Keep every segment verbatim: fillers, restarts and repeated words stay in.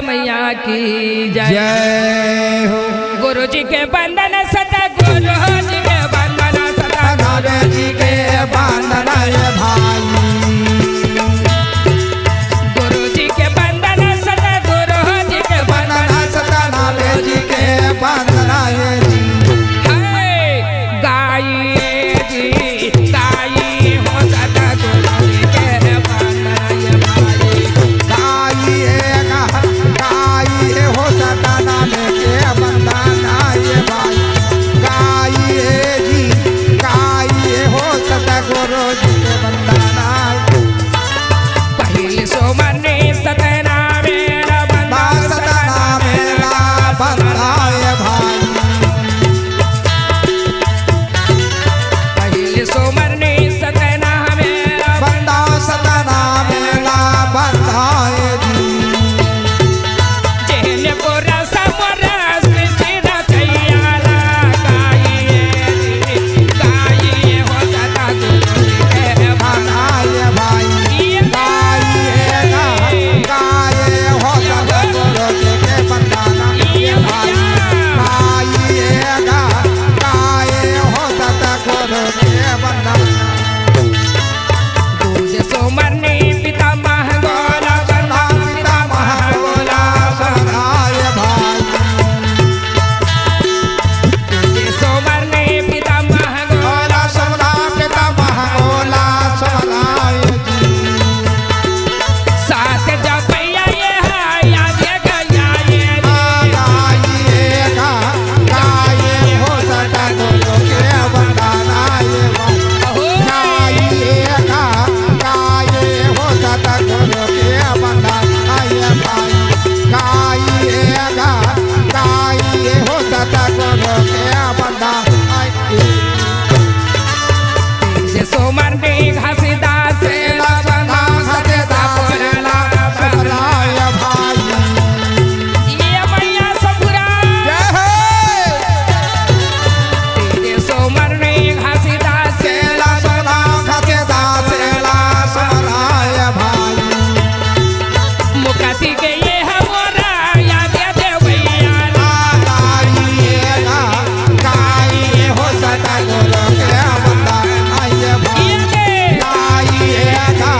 मैया की जय। जय हो। गुरु जी के वंदन, सतगुरु जी के वंदन, सतगुरु जी के वंदन, ये भाई। गुरु जी के वंदन, सतगुरु जी के वंदन, सतनाम जी के वंदन, ये जी। हे गाइए जी, गाइए हो सतगुरु जी के वंदन, ये भाई। गाइए गा, गाइए हो सतनाम के वंदन, ये भाई। गाइए जी, गाइए हो सतगुरु जी के वंदन। पहिले सोमर ने सतनामे ला बंदा, सतनामे ला बंदा, ये भाई। पहिले सोमर ने सतनामे ला बंदा, सतनामे ला बंदा, ये जी। जेहने को रस मोर रस चिरा चैया ला गाइए, गाइए हो सतगुरु जी के वंदन। गाइए भाई, गाइए गा, गाइए हो सतगुरु जी के वंदन। ये भाई, गाइए गा, गाइए हो सतगुरु जी के वंदन। दूजे सोमर ने पितामह गोला, पितामह गोला, सदाय भाई। दूजे सोमर ने पितामह गोला, समदा पितामह गोला, सदाय जी। सात जपैया ये है, याद ये गया ये। आ, गाइए गा, गाइए हो सतगुरु के वंदन, ये भाई। अहो। गाइए गा, गाइए हो सतगुरु के वंदन, ये भाई। गाइए गा, गाइए हो सतगुरु के वंदन, ये। जे सोमर ने घासीदास से ला बंदा, घासीदास से ला बंदा, ये भाई। ये मैया सतगुरु। जय हो। तेरे सोमर ने घासीदास से ला बंदा, घासीदास से ला बंदा, ये भाई। मुक्ति के ये हमारा याद, याद भैया। गाइए गा, गाइए हो सतगुरु के वंदन, ये भाई। गाइए गा,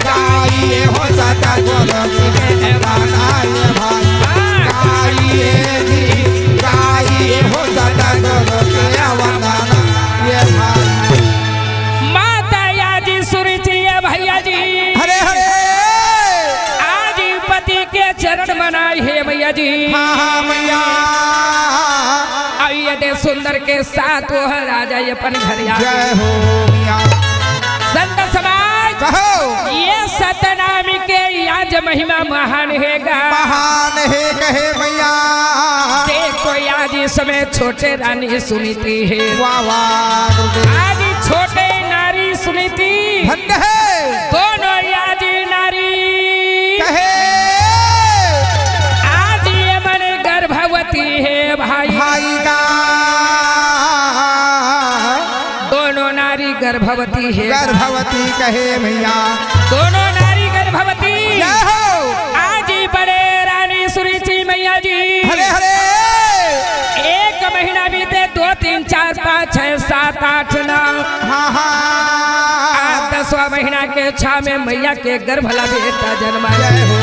गाइए हो सतगुरु के वंदन, ये भाई। गाइए जी, गाइए हो सतगुरु के वंदन, ये भाई। माता या जी सुरती है भैया जी। हरे हरे। आज पति के चरण मनाई हे मैया जी। हाँ, हाँ, मैया। अब ये दे सुंदर के साथ वो राजा ये अपन घर आ। जय हो मैया। संत समाज, कहो। ये सतनाम के आज महिमा महान हे गा। महान हे कहे मैया। देखो आज इस समय छोटे रानी सुनीति हे। वाह, वाह, गुरुदेव। आज छोटे नारी सुनीति। धन्य हे। दोनों आज नारी। कहे। आज ये मन गर्भवती हे भाई। भाई का। दोनों नारी गर्भवती हे। गर्भवती कहे मैया। दोनों नारी गर्भवती। जय हो। आज ही बड़े रानी सुरती मैया जी। हरे हरे। एक महीना बीते, दो, तीन, चार, पाँच, छह, सात, आठ, नौ। हाँ, हाँ। आज दसवाँ महीना के छा में मैया के गर्भ ला बेटा जन्मा। जय हो।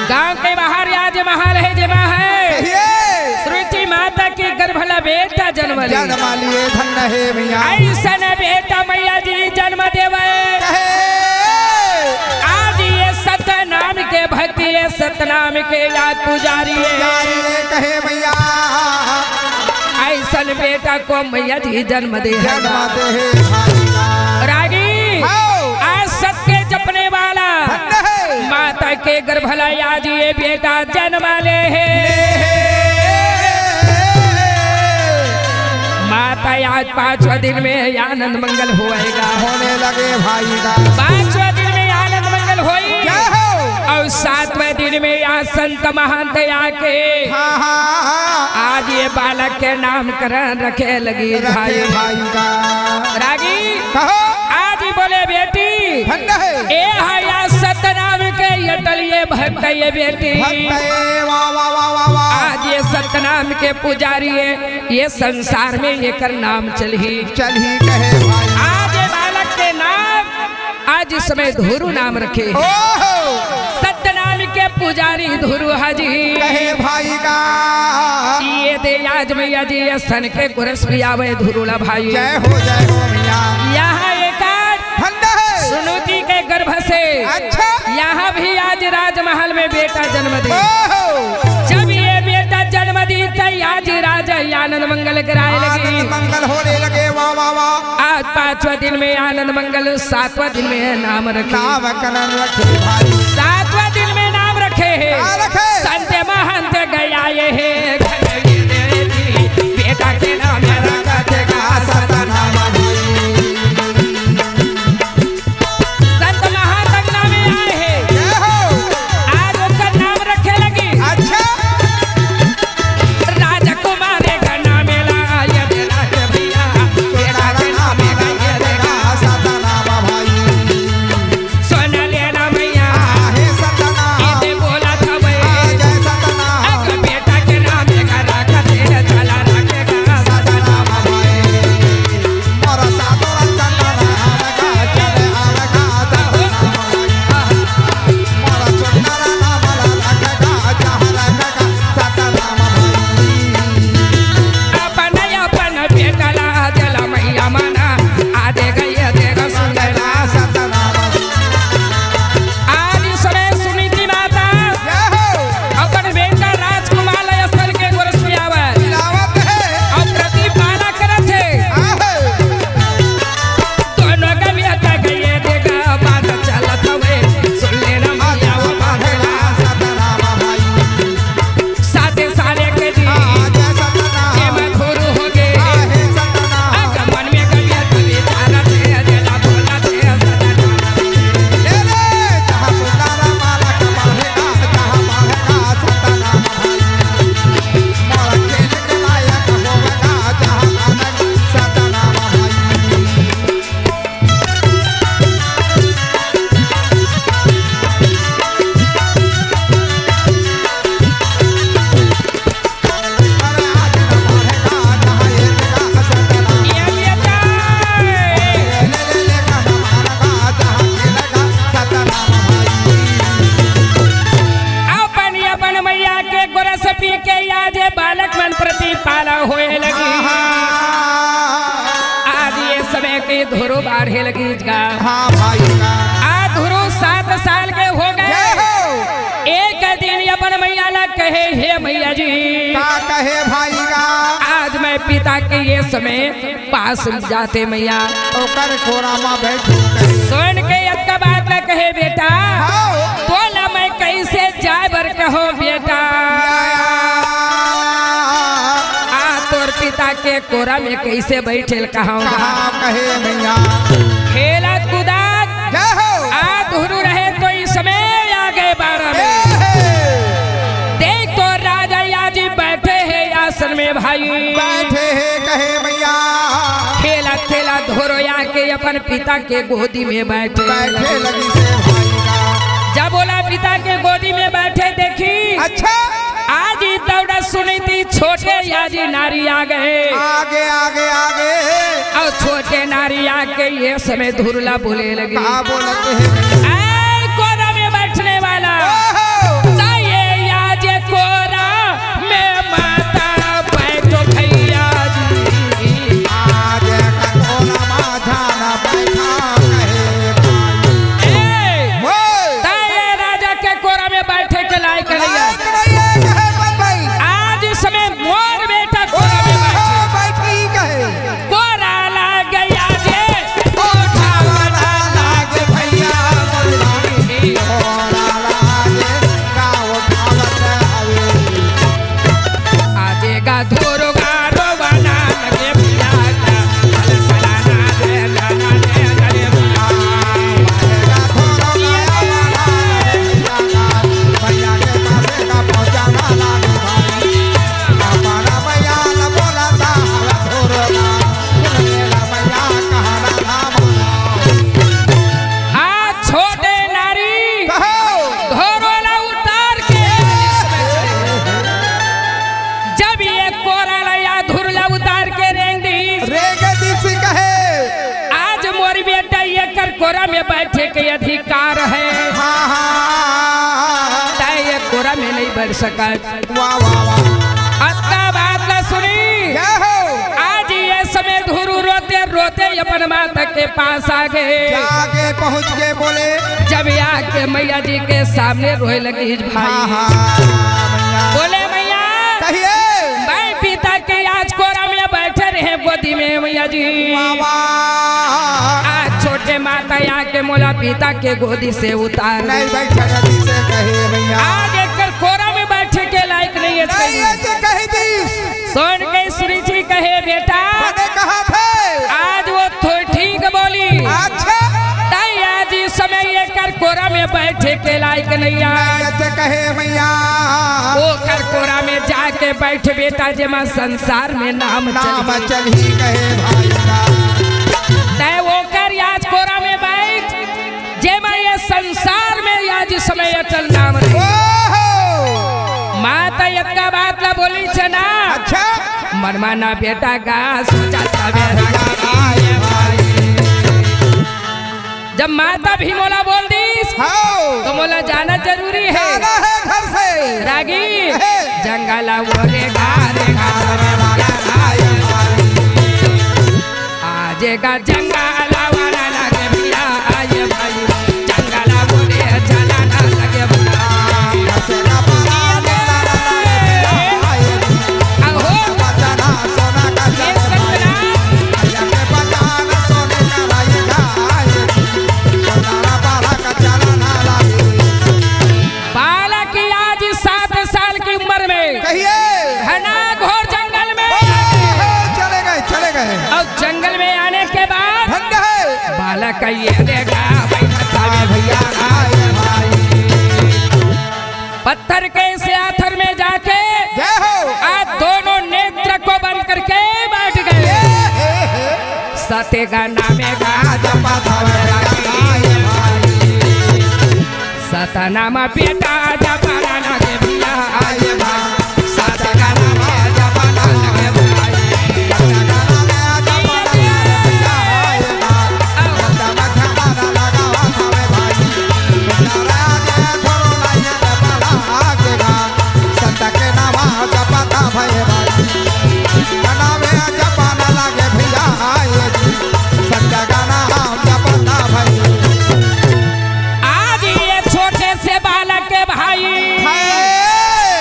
गांव के बाहर आज महल हे, जेमा हे। कहिए। सुरती माता के गर्भ ला बेटा जन्म ले। जन्म लिए, धन्य हे मैया। ऐसन बेटा मैया जी जन्म देवे। कहे। आज ये सतनाम के भक्ति, ये सतनाम के याद पुजारी हे। पुजारी हे कहे मैया। ऐसन बेटा को मैया जी जन्म दे हे। जन्म दे हे भाई। रागी। हाँ। आज सत्य जपने वाला। धन्य हे। माता के गर्भ ला आज ये बेटा जन्म ले हे। माता आज पांचवा दिन में आनंद मंगल होएगा। होने लगे भाई का। पांचवा दिन में आनंद मंगल होई। जय हो। और सातवें दिन में आज संत महंत आके हाँ, हाँ, हाँ। आज ये बालक के नामकरण रखे लगी रखे भाई। भाई का। रागी। कहो। आज ही बोले बेटी। धन्य हे। ए हया सतनाम के ये टलिए भक्त ये बेटी। भक्त ये, वाह, वाह, वाह, वाह, वाह। आज ये सतनाम के पुजारी है, ये संसार में एकर नाम चलही। चलही कहे भाई। आज ये बालक के नाम, आज इस समय धुरु नाम रखे हे। ओहो। सतनाम के पुजारी धुरु हाजी। कहे भाई का। ये दे आज मैया जी ये सन के गुरस पियावे धुरुला भाई। जय हो, जय हो मैया। यहाँ एक आज फंदा है। सुनीति के गर्भ से अच्छा। यहाँ भी आज राजमहल में बेटा जन्म दे। ओहो। जब ये बेटा जन्म दी तो आज राजा आनंद मंगल कराए लगी। आनंद मंगल होने लगे, वाह, वाह, वाह। आज पांचवा दिन में आनंद मंगल, सातवां दिन में नाम रखे। नामकरण रखे भाई। सातवां दिन में नाम रखे हे। का रखे? संत महंत गया ये हे। बेटा के नाम रख देगा सतनाम भाई। संत महातंगना में आए हे। जय हो। आज ओकर नाम रखे लगी। अच्छा। राजकुमार का नाम ला, ये दे राज भैया, ये राज नाम ला, ये दे राज। सतनाम भाई। सुन लेना मैया, आहे सतनाम। ये दे बोला था भाई। आ जय सतनाम। अगर बेटा के नाम का रख दे, चला रखेगा सतनाम भाई। मोर साधु रंजन नाम का चले आवेगा सतनाम भाई। मोर सुंदर नाम ला रखेगा, जहाँ रखेगा सतनाम भाई। अपन, अपन बेटा ला जला मैया मना, आ देगा, ये देगा सुंदर। सतनाम। आज इस समय सुनीति माता जय हो। अपन बेटा राजकुमार ला असल के गोरस पियावत। पिलावत है। अउ प्रतिपाला करत हे। आहे। दोनों के बेटा के ये देखा, बात चलत हवे, सुन लेना मैया वो बात ला। सतनाम भाई। साते साले के जी, आ जय सतनाम। ये मधुर हो गे। आ हे सतनाम। अगमन में कभी अतुली तारा दे, अजला भोला दे, सतनाम। ले ले, जहाँ सुंदर बालक बढ़ेगा, जहाँ बढ़ेगा सतनाम भाई। मोर खेल के लायक होगा, जहाँ बढ़ेगा सतनाम भाई। अपन, अपन मैया के गोरस पी के आज ये बालक मन प्रतिपाला होए लगी। हाँ, हाँ। आज ये समय के धुरु बाढ़े लगी का। हाँ भाई का। आज धुरु सात साल के हो गए। जय हो। एक दिन अपन मैया ला कहे, "हे मैया जी।" का कहे भाई का? "आज मैं पिता के ये समय पास जाते मैया।" ओकर कोरा मा बैठो कहे। सुन के एक बात ला कहे, "बेटा।" हाँ। "तोला मैं कैसे जाए बर कहो बेटा?" या, या। आ तोर पिता के कोरा में कैसे बैठे ल कहाऊंगा? कहा कहे मैया। खेलत कूदत जय हो। आ धुरु रहे तो इस समय आ गए बारह में। ए हे। देख तो राजा या जी बैठे हैं आसन में भाई। बैठे हैं कहे मैया। खेलत खेलत धुरु आके अपन पिता के गोदी में बैठे बैठे लगी। लगी से भाई का। जब बोला पिता के गोदी में बैठे देखी। अच्छा। आज ही दौड़ा सुनीति छोटे या जी नारी आ गए। आगे, आगे, आगे। अउ छोटे नारी आके ये समय धुरु ला बोले लगी। का बोलत हे? ऐ कोरा में बैठने वाला। ओहो। त ये या जे कोरा में माता बैठो भैया जी। आज का कोरा मा जाना बैठा कहे भाई। ए, मोए। त ये राजा के कोरा में बैठे के लायक नहीं है। लायक नहीं है, कहे बन भाई। आज इस समय मोर बेटा कोरा में बैठे। ओहो, बैठी कहे। कोरा लाग या जे। कोरा लाग भैया, मोर कोरा में बैठे के अधिकार है। हाँ, हाँ, हाँ, हाँ। तय ये कोरा में नहीं बैठ सकत। वाह, वाह, वाह। अतका बात ला सुनी। क्या हो? आज ये समय धुरू रोते रोते अपन माता के पास आ गए। जाके पहुँच के बोले। जब आके मैया जी के सामने रोए लगी भाई। हाँ, हाँ, मैया। बोले, "मैया, कहिए। मैं पिता के आज कोरा में बैठे रहे गोदी में मैया जी। वाह, वाह। आज छोटे माता आके मोला पिता के गोदी से उतार नहीं दे। बैठे रहती से कहे मैया। आज एकर कोरा में बैठे के लायक नहीं है।" नहीं है तो कह दी। सुन के सुरी जी कहे, "बेटा, बने कहा थे। आज वो तो ठीक बोली।" अच्छा। तई आज इस समय एकर कोरा में बैठे के लायक नहीं है। नहीं है तो कहे मैया। ओकर कोरा में जाके बैठ बेटा, जेमा संसार में नाम नाम चल चल ही कहे भाई का। तय ओकर आज कोरा में बैठ, जेमा ये संसार में आज समय अटल नाम रहे। ओहो! माता यतका बात ला बोली छे ना। अच्छा। मनमाना बेटा गा सोचा था मेरा। आए भाई। जब माता भी मोला बोल दीस, हाँ। तो मोला जाना जरूरी है। जाना है घर से। रागी, है। जंगला वो रे गा रे गा रे गा रे गा रे। आज का जंगला वाला लगे भैया, आए भाई, जंगला वो रे चला ना लगे भैया। अहो। ये सतना। बालक आज सात साल की उम्र में कहिए। घना घोर जंगल में ओहो, चले गए, चले गए। और जंगल में आने के बाद ठंड है। बालक ये देखा भाई, हाँ भैया, आए भाई। पत्थर के से आथर में जाके जय हो। आज दोनों नेत्र को बंद करके बैठ गए। सत्यगना में गाज पथरा। सतनाम बेटा जपना लगे भैया। आए बा। सतनाम जपना लगे भैया। आज ये छोटे से बालक के भाई हाय।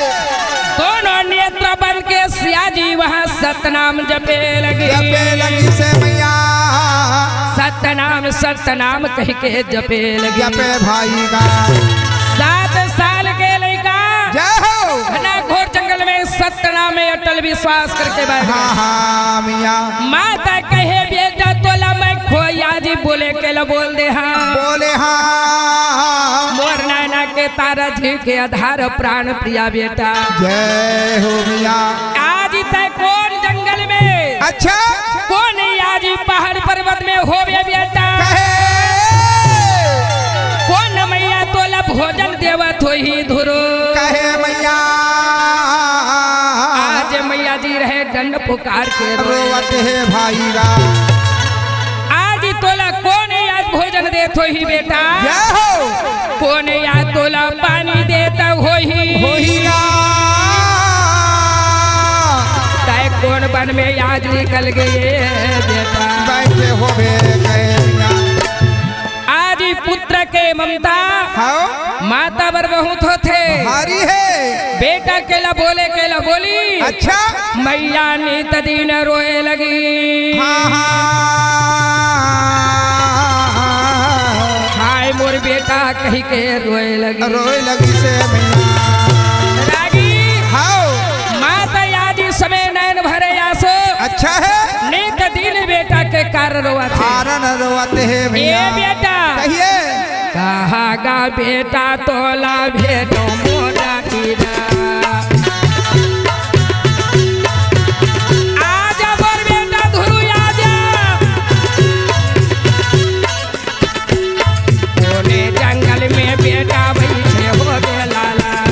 दोनों नेत्र बंद के सिया जी वहाँ सतनाम जपे लगी। जपे लगी से मैया। सतनाम, सतनाम कह के जपे लगी। जपे भाई का। सात साल के लइका जय हो। घना घोर जंगल में सतनाम में अटल विश्वास करके बैठ गए। हाँ, हाँ, मैया। माता कहे, "बेटा, तोला मैं खोया जी बोले के ला बोल दे हाँ।" बोले हाँ। मोर नैना के तारा जी के आधार प्राण प्रिया बेटा। जय हो मैया। आज तय कोन जंगल में? अच्छा। कोन आज पहाड़ पर्वत में होवे बेटा? कहे। कोन मैया तोला भोजन देवत होही धुरो? कहे मैया। आज मैया जी रहे डंड पुकार के रोवत हे भाई रा। आज तोला कोन आज भोजन देत होही बेटा? जय हो। कोन आज तोला पानी देत होही? होही रा। तय कोन बन में आज निकल गए बेटा? बैठे होवे गए। आज पुत्र के ममता हाँ। माता बर बहुत होथे। भारी है। बेटा के ला बोले के ला बोली। अच्छा। मैया नित दिन रोए लगी। हाँ, हाँ। हाय मोर बेटा कही के रोए लगी। रोए लगी से मैया। रागी। हाँ। माता आज समय नैन भरे आसो। अच्छा है। नित दिन बेटा के कारण रोवत हे। कारण रोवत हे ए भैया। बेटा। कहिए। कहाँ गा बेटा तोला भेटो मोरा कीरा। आजा मोर बेटा धुरु आजा। कोने जंगल में बेटा बैठे हो बे लाला।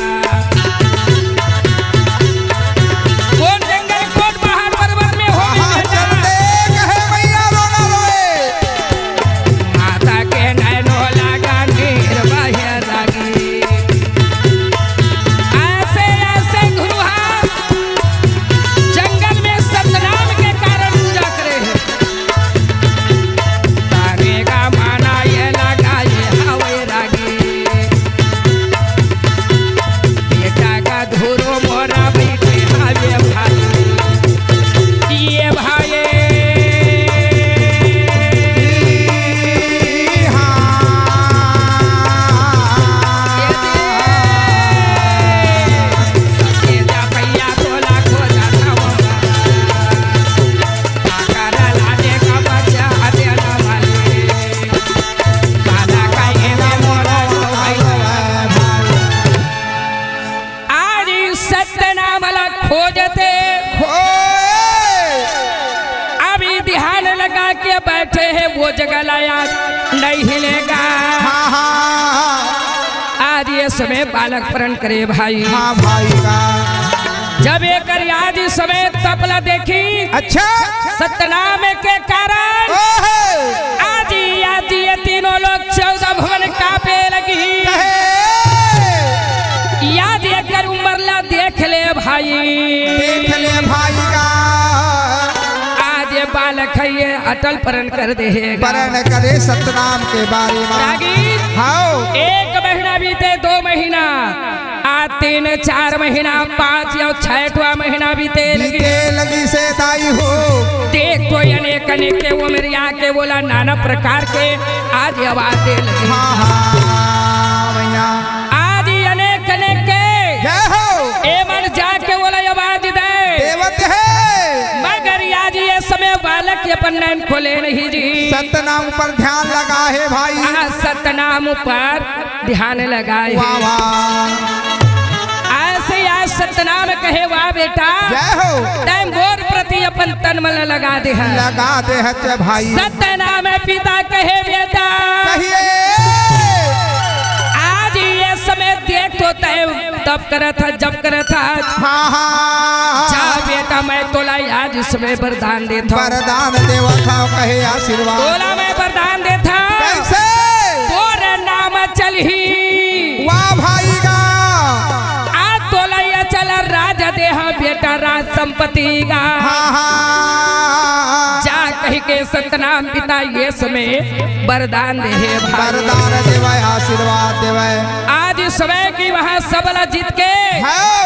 कोन जंगल, कोन पहाड़ पर्वत में हो बे हाँ, बेटा? चलते कहे मैया रोना रोए। माता के ना के बैठे हे, वो जगह ला आज नहीं हिलेगा। हाँ, हाँ, हाँ, हाँ। आज ये समय बालक प्रण करे भाई। हाँ भाई का। जब एकर आज समय तप ला देखी, अच्छा। सतनाम के कारण ओहो। आज, आज ये तीनों लोग चौदह भुवन कांपे लगी। कहे। आज एकर उम्र ला देख ले भाई। देख ले भाई का। आज ये बालक है, ये अटल प्रण कर दे हे। प्रण करे सतनाम के बारे में। रागी। हाँ। एक महीना बीते, दो महीना, आ तीन चार महीना, पाँच या छठवां महीना बीते लगी। बीते लगी से दाई हो। देख तो अनेक अनेक के उमरिया के बोला नाना प्रकार के आज आवाज दे लगी। हाँ, हाँ, भैया। आज अनेक अनेक के जय हो। ए मन जाके बोला आवाज दे। देवत है। मगर आज ये समय बालक अपन नैन खोले नहीं जी। सतनाम पर ध्यान लगा है भाई। आ सतनाम पर ध्यान लगाए वाह, हे। वाह। ऐसे आज सतनाम कहे, "वाह बेटा, जय हो। तैं मोर प्रति अपन तन मन लगा दे है।" लगा दे है ते भाई। सतनाम पिता कहे, "बेटा, कहिए। आज ये समय देख तो तैं तप करत है, जप करत है। हाँ, हाँ। जा बेटा, मैं तोला आज समय वरदान देत हूँ।" वरदान देवत हूँ, कहे आशीर्वाद। तोला मैं वरदान देत हूँ। कैसे? तोर नाम चलही। वाह भाई का। आज तोला ये चल राज देहा बेटा, राज संपत्ति का। हाँ, हाँ। जा कहि के सतनाम पिता ये समय वरदान दे हे भाई। वरदान देवे, आशीर्वाद देवे। आज समय की वहाँ सबला जीत के हाँ।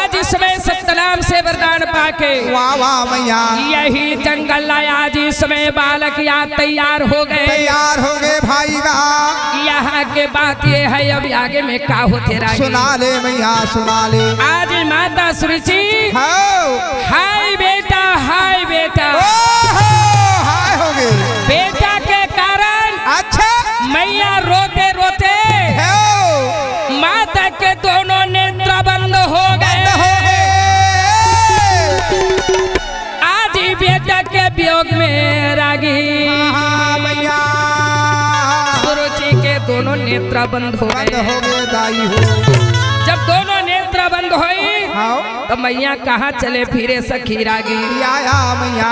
आज समय सतनाम से वरदान पाके वाह, वाह, मैया। यही जंगल ला आज समय बालक या तैयार हो गए। तैयार हो गए भाई का। यहाँ के बात ये है, अब आगे में का होते रागी। सुना ले मैया, सुना ले। आज माता सुरुचि हाँ। हाय बेटा, हाय बेटा। ओहो, हाय हो गए। बेटा के कारण अच्छा। मैया रोते रोते हो। माता के दोनों नेत्र बंद हो गए। बंद हो गए। आज ही बेटा के वियोग में रागी हाँ, हाँ, मैया। सुरुचि के दोनों नेत्र बंद हो बंद गए। हो गए दाई हो। जब दोनों नेत्र बंद होई, हाँ। तो मैया कहाँ चले फिरे सखी रागी। या, या, मैया।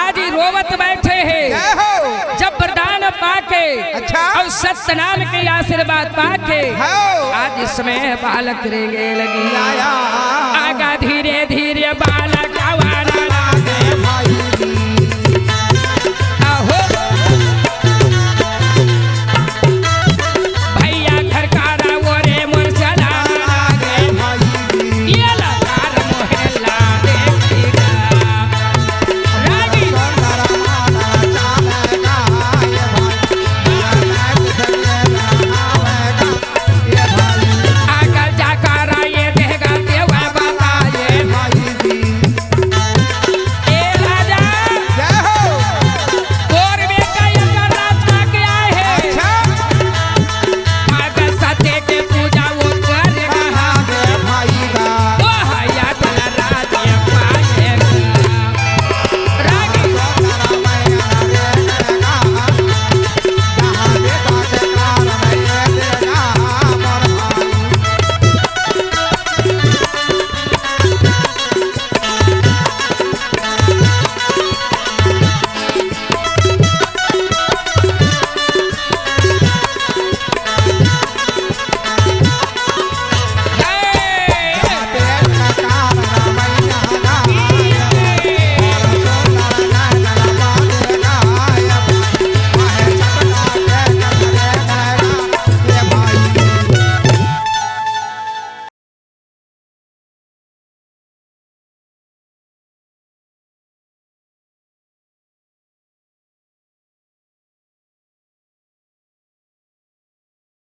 आज ही रोवत बैठे हैं। जय हो। जब वरदान पाके अच्छा। और सतनाम के आशीर्वाद पाके हाँ। आज समय बालक रेंगे लगी। या, या। आगा धीरे धीरे बालक